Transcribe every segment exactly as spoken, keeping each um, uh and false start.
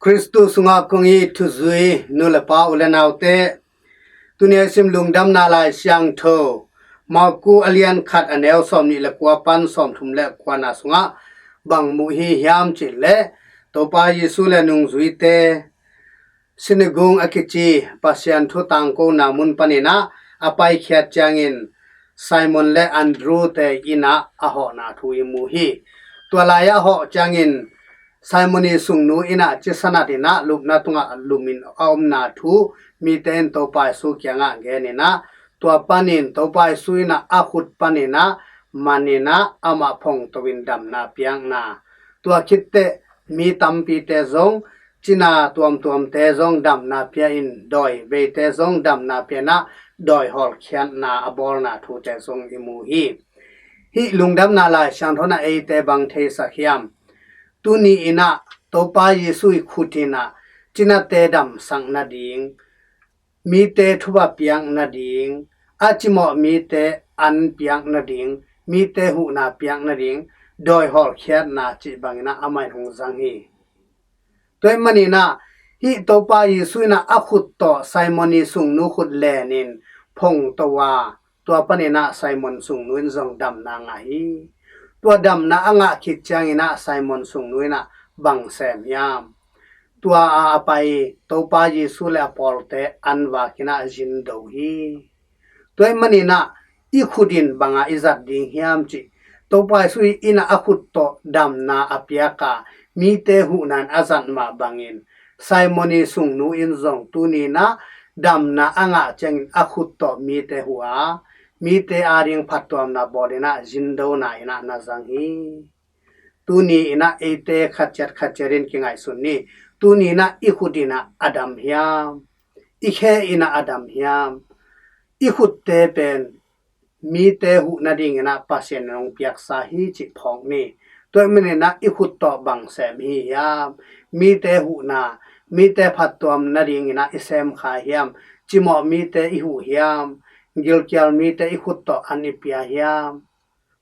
Khristu sungah kong it thuzui nu le pa, u le naute, tuni a i sim Lungdamna Lai Siangtho Marku a lian khat, a neu sawmnih le kua pan sawmthum le kuana sungah bang mu i hi hiam cih leh, Topa Jesu le nungzuite sinagog a kici Pasian thu tangkona mun panin ah a paikhiat ciangin Simon le Andrew-te inn ah a hawhna thu i mu hi. Tua lai-ah a hawh ciangin Simon i sungnu inn ah cisa natin ah lupna tungah lumin a omna thu mite in Topa Jesu kiangah genin ah, tua panin Topa Jesu in ah a khut panin ah manin ah amah phongto in damna piakna, tua khit teh mi tampite zong, cina tuamtuamte zong damna pia-in, dawi veite zong damna pia-in ah dawi hawlkhiatna a bawlna thute zong i mu hi. Hih Lungdamna Lai Siangtho in ah eite bang theisak hiam? Tuni in ah Topa Jesu i khut in ah cinate damsak nading, mite thupha piak nading, a cimawh mite an piak nading, mite huhna piak nading, dawi hawlkhiatna cih bangin ah amah in hong zang hi. Tua ahih manin ah hih Topa Jesu in ah a khut tawh Simon i sungnu khut lenin phongto a, tua panin ah Simon sungnu in zong damna ngah hi. Tua damna a ngah khit ciangin ah Simon sungnu in ah bang sem hiam? Tua a a pai Topa Jesu le a pawlte an vakin ah zindo hi. Tua ahih manin ah i khut in bang a i zat ding hiam cih, Topa Jesu in ah a khut tawh damna a piak a, mite huhna in a zat mah bangin Simon i sungnu in zong tuni in ah damna a ngah ciangin a khut tawh mite huh a, mite ading phattuamna bawlin ah zindona in ah na zang hi. Tuni in ah eite khatciat khatciat in kingaihsun ni. Tuni in ah i khut in ah a dam hiam? I khe in ah a dam hiam? I khutte pen mite huh nadingin ah Pasian in hong piaksa hi cih phawk ni. Tua ahih manin ah i khut tawh bang sem i hi hiam? Mite huhna, mite phattuam nadingin ah i sem kha hiam? Cimawh mite i huh hiam? Gilkial mite i khut tawh an i pia hiam?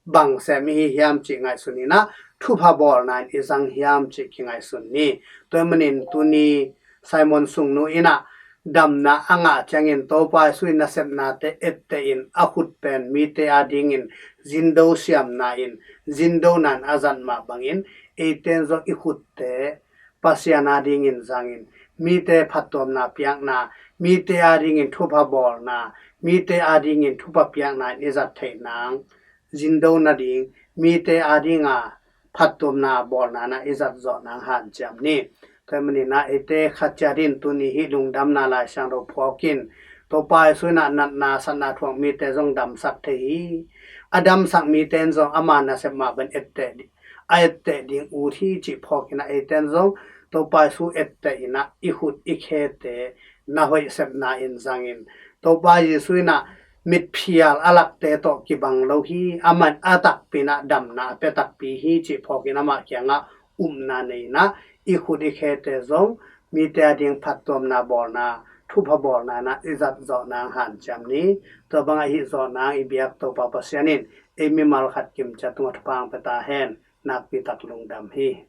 Bang sem i hi hiam cih ngaihsun in ah thupha bawlna in i zang hiam cih kingaihsun ni. Tua ahih manin tuni Simon sungnu in ah damna a ngah ciangin Topa Jesu in nasepnate etteh in a khut pen mite adingin zindo siamna in, zindona in a zat mah bangin eite in zong i khutte Pasian adingin zangin, mite phattuamna piakna, mite adingin thupha bawlna, mite adingin thupha piakna in i zat theih nang, zindo nading, mite adinga phattuamna bawlna in ah i zat zawh nang hanciam ni. Tua ahih manin ah eite khatciat in tuni hih Lungdamna Lai Siangtho phuak in, Topa Jesu in ah natna satna thuak mite zong damsak thei hi. A damsak mite in zong ama nasep mah bangin etteh ding, a etteh ding ut hi cih phawk in ah eite in zong Topa Jesu etteh in ah i khut i khete na hoih sepna in zangin, Topa Jesu in ah mitphial a lakte tawh kibang lo hi, amah in a takpi in ah damna a pia takpi hi cih phawk in amah kiangah upna nei in ah i khut i khete zong mite ading phattuamna bawlna, thupha bawlna in ah i zat zawh nang hanciam ni. Tua bangah hih zawh nang i biak Topa Pasian in ei mimal khat kimciat tungah thupha hong pia ta hen. Nakpi tak lungdam hi.